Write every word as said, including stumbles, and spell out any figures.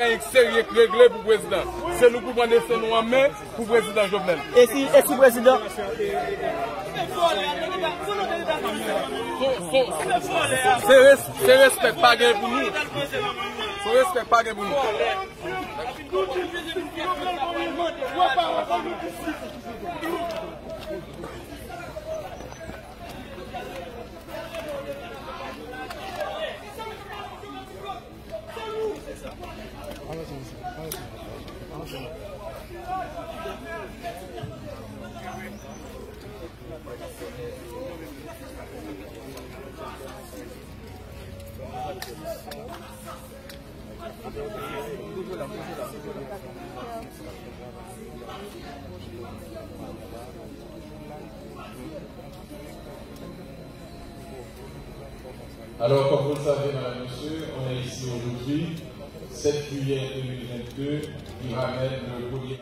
Nèg serye k regle pou prezidan. Se nou k pou pran desten nou an men pou prezidan Jovenel. E si, e si prezidan? Se, se, se res-, se respè k pa gen pou nou. Se respè k pa gen pou nou. Alors, comme vous le savez, Madame, Monsieur, on est ici aujourd'hui, sept juillet deux mille vingt-deux, qui ramène le premier